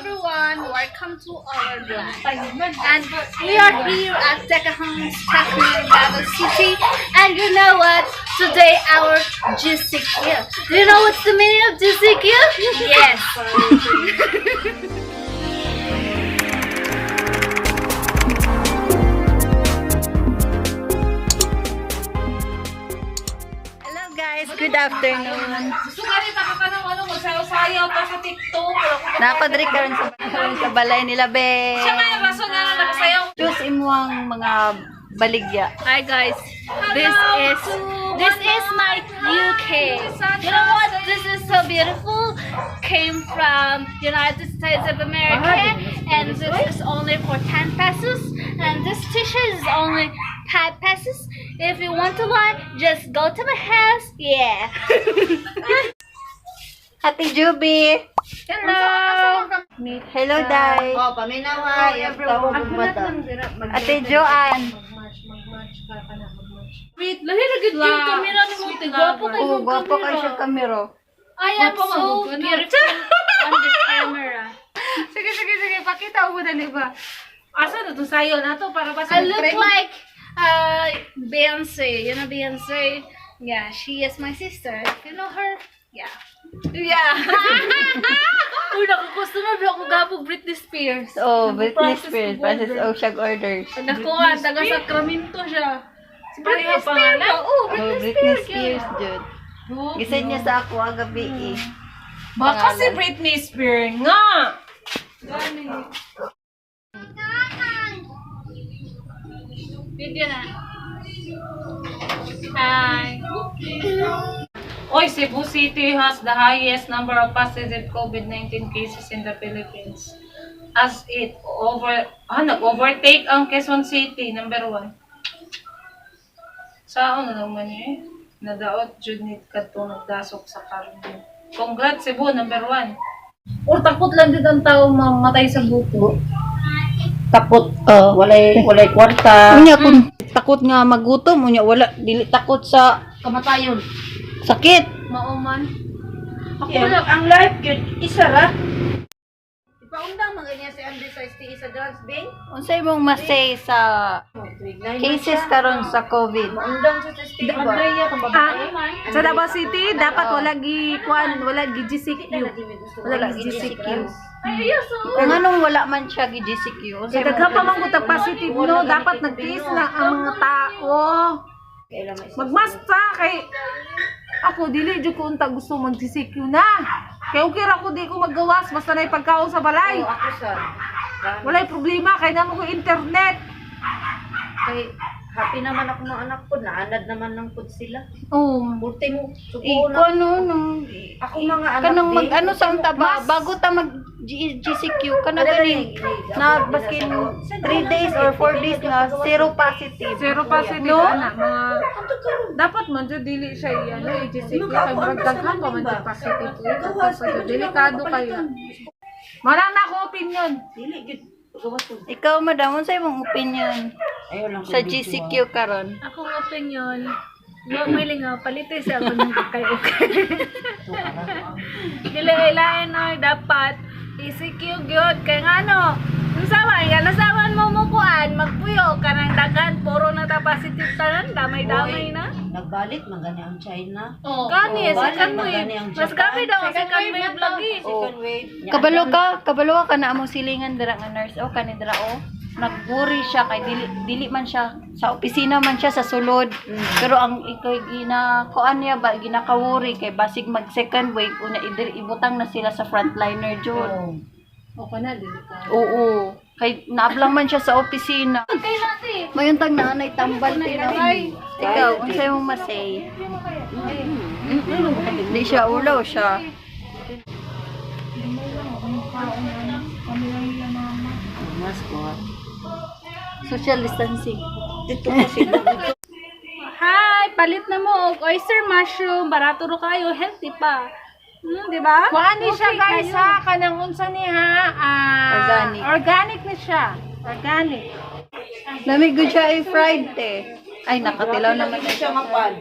Everyone, welcome to our vlog. And we are here at Decahomes Tackling Davao City. And you know what? Today our GCQ. Do you know what's the meaning of GCQ? Yes. Hello guys, good afternoon. Gusto ka rin nakakanang ano, magsayaw-sayaw pa sa TikTok. Napadri karon sa balay nila be. Siya nga yung rason na nakasayaw. Choose imuang mga baligya. Hi guys. This is my UK. You know what? This is so beautiful. Came from United States of America, and this is only for 10 pesos. And this t-shirt is only 5 pesos. If you want to buy, just go to my house. Yeah. Ate Juby. Hello. Hello Dai. Oh, paminawa, everyone. Ate Joanne. Wait, lahi ra gud yung camera ni mo. Gwapo kay Oh, mong gwapo kay siya camera. kamero. I am so beautiful on the camera. Sige, sige, sige. Pakita mo dali ba? Asa na to sayo na to para ba sa I look like Beyonce. You know Beyonce? Yeah, she is my sister. You know her? Yeah. Yeah. Uy, nakakustomer ba ako gabog Britney Spears? Oh, Britney Spears. Francis O. Siyag order. Naku, ah, taga Sacramento siya. Si Britney Pareho Spears pangalan? ba? Oh, Oh, Britney Britney Spears. Spears, dude. Gisan niya sa ako agabi eh. Baka si Britney Spears nga. Video na. Hi. Oy, Cebu City has the highest number of positive COVID-19 cases in the Philippines. As it over, nag-overtake ang Quezon City, number 1. Sa ano naman eh, nadaot jud ni kadto nagdasok sa Carmen. Congrats Cebu, number 1. Or takot lang din ang tao mamatay sa buko. Takot, walay, walay kwarta. Unya kung takot nga magutom, unya wala dili takot sa Kamatayon. sakit. Mauman. Ako yeah. Ang life yun, isa ra. Ipaundang mga niya si Andre sa STE sa drugs bin. Unsay mong masay sa cases karon sa COVID? Maundang sa STE ba? Sa Davao City, dapat wala gi kuan, wala gi GCQ. Wala gi GCQ. Ay, yes, oh. Kung anong wala man siya gi GCQ, unsay Kaya daghan pa man gud positive no, dapat nagtiis na ang mga tao. Magmask ta kay ako dili jud ko unta gusto mag GCQ na. Kay okay ra ko di ko maggawas basta na pagkaon sa balay. Ako sa Walay problema kay namo ko internet. Kay happy naman ako mga anak ko, naanad naman ng pud sila. Oh, Buti mo, Eh, suko na. kung ano, nung, Ako mga anak kanang din. mag, ano sa unta ba, bago ta mag GCQ, kana ganing, na baskin 3 days or 4 days na zero positive. Zero positive No? ana mga dapat man jud dili siya i-ano i-GCQ kay murag daghan pa man jud positive. Positive. Delikado kayo. Wala na ako opinion. Dili gyud. Gawas ko. Ikaw, madam, unsay mong opinion Ayaw lang ko sa video, GCQ karon? Akong opinion, wa may lingaw, palitoy sa ako nung kay okay. Dili ay lain oy dapat ECQ gyud kay ngano. Unsa man nga nasaman mo mo kuan magpuyo kanang daghan puro na ta positive tanan damay-damay na. Nagbalik man gani ang China. Gani Balik second man wave. gani ang Mas Japan. gabi daw ang second wave lagi. Second wave. Kabalo ka na among silingan dira nga nurse o kani dira o. Nagburi siya kay dili dili man siya sa opisina man siya sa sulod. Pero ang ikoy gina kuan niya ba ginakawuri kay basig mag second wave una ibutang na sila sa frontliner jud. Okay na delikado. Oo. Kay naablang man siya sa opisina. Kay nati. Mayuntag na anay tambal tino. Ikaw, unsay mong masay? Di siya ulaw siya. Mas ko. Social distancing. Dito ko sila. Hi, palit na mo og oyster mushroom, barato ro kayo, healthy pa. Di ba? Kuan ni siya Okay guys kayo. ha, kanang unsa ni ha? Organic. Organic ni siya. Organic. Lamig gud siya i-fried te. Ay, nakatilaw naman na Siya mapan.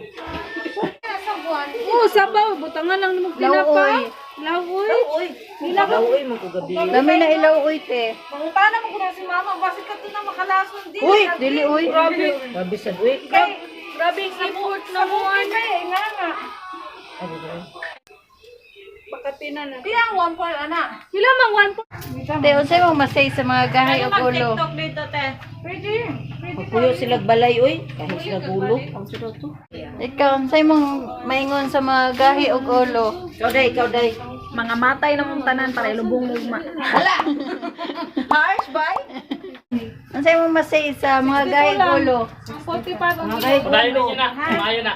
Oo, sabaw, butangan lang nimong tinapa. Lauoy. Lawoy. Uy, uy, mo ko gabi. Lami na ilaw uy te. Mangutana mo ko na si mama, basi ka to na makalason di. Uy, dili uy. Grabe sad uy. Kay, Grabe ang effort na mo. Kay, nga nga. Pila ang 1.4, ana? Pila mang 1. Te, unsay mong masay sa mga gahay og ulo? Dito, te. Pwede. Pwede. Magpuyo sila balay uy, kahit sila gulo. Ang sila to. Ikaw, unsay mong maingon sa mga gahi og ulo? Ikaw day, ikaw day. Mga matay na mong tanan para ilubong mugma. Harsh bay. Unsay mong masay sa mga gahi og ulo? 45 ang Mga gay gulo. Maayo na.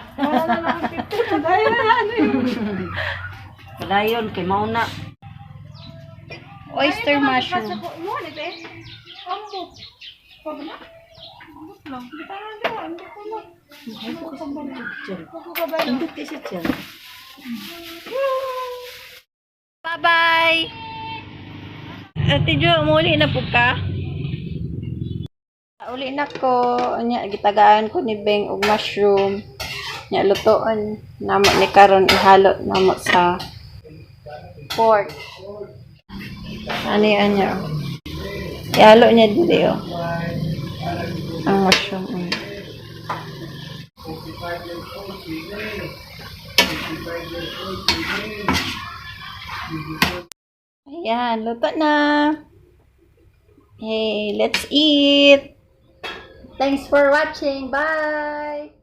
Padayon kay mauna. Oyster mushroom. Mo ni te. Ambot. Pag na. Ambot lang. Bitaran di ba? Hindi ko na. Indot kay siya tiyan. Bye-bye! Ate Jo, muli na po ka? Uli na ko. Nya, gitagaan ko ni Beng og mushroom. Nya, lutoon namo ni karon, ihalo namo sa pork. Ano yan niya? Ihalo niya dili oh. Ang mushroom. Ayan, luto na. Hey, let's eat. Thanks for watching. Bye.